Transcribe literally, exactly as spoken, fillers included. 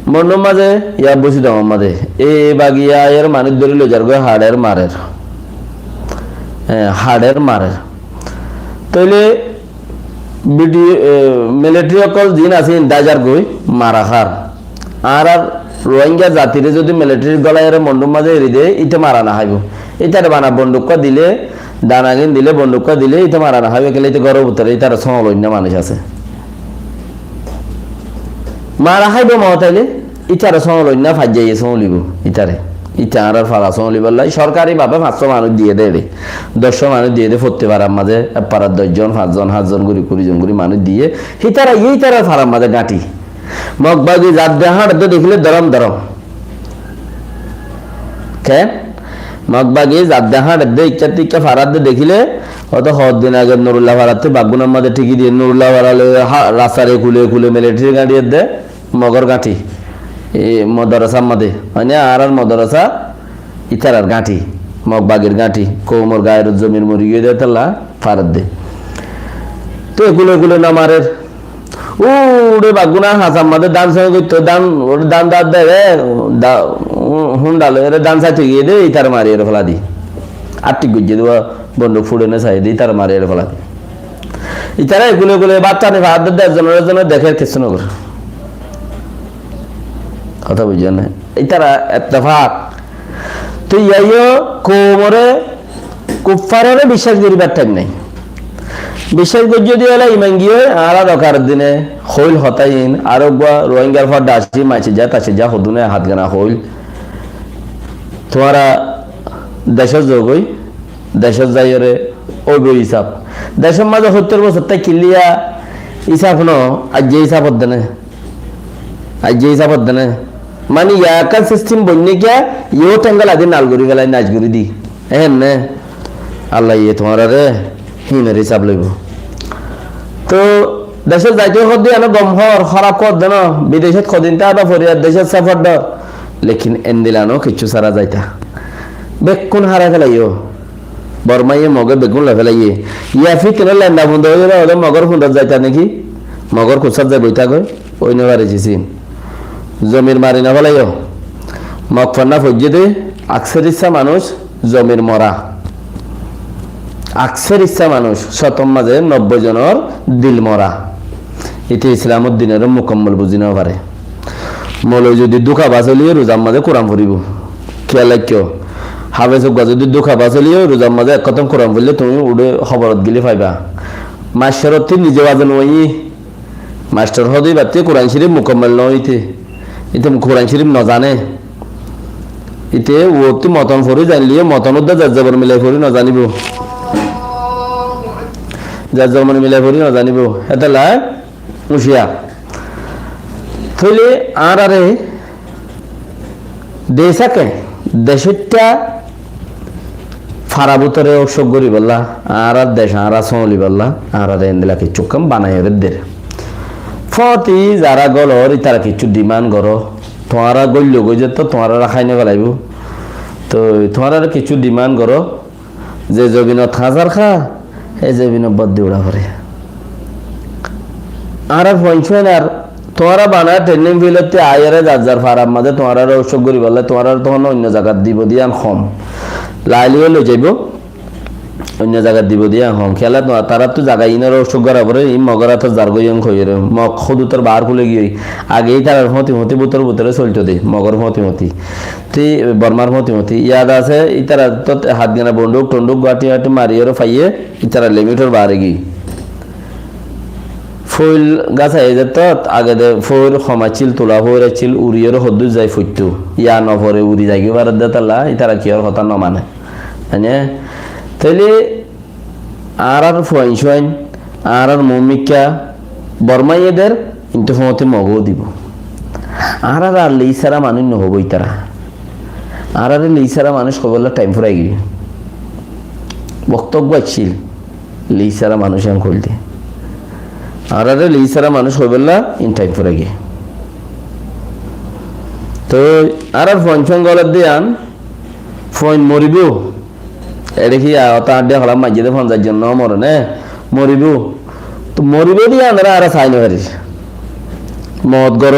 Bondhúr mazé, ya busidamor mazé. E bagi aiyóre manúic dóri loizargói, haçer marer. E, haçer marer. Tóile bidi-, e, militari ókkol zin asé, in dázargói mara hár. Añárar Rohingya zatire zodi militarir golaiyóre Bondhúr mazé eri de, íte mara no háibo. Ítare bana bondhuk dile, danagin dile, bondhuk dile, íte mara no háibo, kiyólla íte góror bútore, ítare sóñloinna manúic asé. Mara háibo mot aile, ítare sóñloinna, faijjaiye sóñlibo, ítare. Íte añárar fara sóñlibolla, sorkari bábe fañs cót manúic diyé de ere. Doc cót manúic diyé de, fottí farar mazé, ek farar doc zon, fañs zon, hát zon gorí, kuri zon gorí manúic diyé. Hítara, iye ítarar farar mazé gáñthi. Mog bagi zadde háñçedde dekíle dorom dorom. Ken? Mog bagi zadde háñçedde, ikká tikká faradde dekíle, óto hoddin age Nurulla farattú baggúnar mazé thíki diyé, Nurulla fara loi ha-, rastar ekule ekule militari gáñthi edde, mogor gáñthi. E, modorasar mazé, mane añárar modorasa, ítarar gáñthi, mog bagir gáñthi, koumor gairot zomir mori giyé de tolla faredde. Te ekule ekule no marer. Uçe baggúna hasar mazé dán sóñi goitto, dán, uçe dán dát de re, da-, hu-, hundal ere dán saito giyé de, ítar mari ere fela di. Ar thík goijjé de, bondhuk fuçe ne sai de, ítar mari ere fela di. Ítara ekule ekule bát tani faredde, ekzonore ekzone dekér, kessú no gorer. Hotá buijjó né? Ítara ettefak. Te iyá yó koumore, kuffarore biccác goríbar thaim nai. Biccác goijjó de óile iman giyé, añára dokaror dine hoil hotá in, ar uggwá Rohingyar fodda así, maicejja, taicejja, hodune hátgana hoil. Tuáñra decót zogói, decót zaiyóre óibo isab. Decór mazé hóttor bosór táikile yá isab no, aijja isab hoddé né. Aijja isab hoddé né. Mani yá ekkán sistem boinné kiya, yó théngol adi nal gorí félai, nac gorí di. Ehén né? Allaye tuáñrare hínor isab loibo. Tó decót zaito hoddé eno gom hór, hóraf hoddé no, bidecót hodin táda foriyar, decót safar dór. Lekin endilla no, kiccú sára zaita. Bekkún hárai félaiyo. Bormaye Moge beggún loi félaiye. Yá fitna lenda funda óiye de, óde Mogor fundot zaita niki? Mogor kussát zai boi táke? Ói no fare sisin. Zomir mari no félaiyo. Mog fanna foijjé de, akser issá manúic zomir mora. Akser issá manúic, cótor mazé nobboi zonor dil mora. Ite Islamor dinore mukammol buzi no fare. Moloi zodi dúka bas óileyo ruzar mazé Kuran foribo. Kiyá laikkó? Hafes uggwá zodi dúka bas óileyo ruzar mazé ek hótom Kuran foille tuñí uçé hóborot gile faiba. Mastor ottú nize wazon óiye. Mastor hóde ibattú Kuran Córif mukammol no óite. Ite Kuran Córif no zane. Ite uottú moton fori zainleyo moton uddá zer zobor milai fori no zanibo. Zer zobor milai fori no zanibo. Hétolla Uciyar. Tóile añárare de sáke, decóitta fara bútore ócok goríbolla, añárar dec añára sóñlibolla, añárare endilla kiccú kam banai ere der. Fóti zará golor, ítara kiccú demand goró, tuáñra goilló goi zeto, tuáñrare hái no félaibo. Toi tuáñrare kiccú demand goró, ze zobinot hañsar há, e zobinot boddi uça fore. Añárar fuain suain ar tuáñra bana training field ottú aiyóre zar zar farar mazé tuáñrare ócok goríbolla, tuáñrare tohón oinno zagat dibo de yián hom. Laileyó loi zaibo, oinno zagat dibo de yián hom. Kiyólla tuá-, taráttu zaga inor ócok gora fore, in Mogor átot zargói yián hoiyóre. Mog hódutor bahár kúle giyói. Age ítarar fóti fóti bútor bútore solto de, Mogor fóti fóti. Te Bormar fóti fóti. Yad asé, ítara tót hátgana bonduk tonduk gáñthi gáñthi mariyóre faiyé, ítara limitor baáre giyé. Foil gas aiyé de tót, age de foil hom accíl, tula foil accíl, uriyóre hoddúr zai foittó. Yá no fore uri zaigói fare de tolla, ítara kiyór hotá no mane. Mane, tóile añárar fuain suain, añárar muúmikká, Bormaye der, kintu fóti Mogó dibo. Añárare ar lei sára manúic no hoibo ítara. Añárare lei sára manúic hoibolla thaim furai giyé. Wokto uggwá accíl, lei sára manúic yián hoil de. Añárare lei sára manúic hoibolla in thaim furai giyé. Toi añárar fuain suain golor de yián, fuain moribo. Eçé ki a, ota añár de hola maijjé de fonzaic zon no more né? Moribo. To moribo de yián añára sai no farir. Mot gor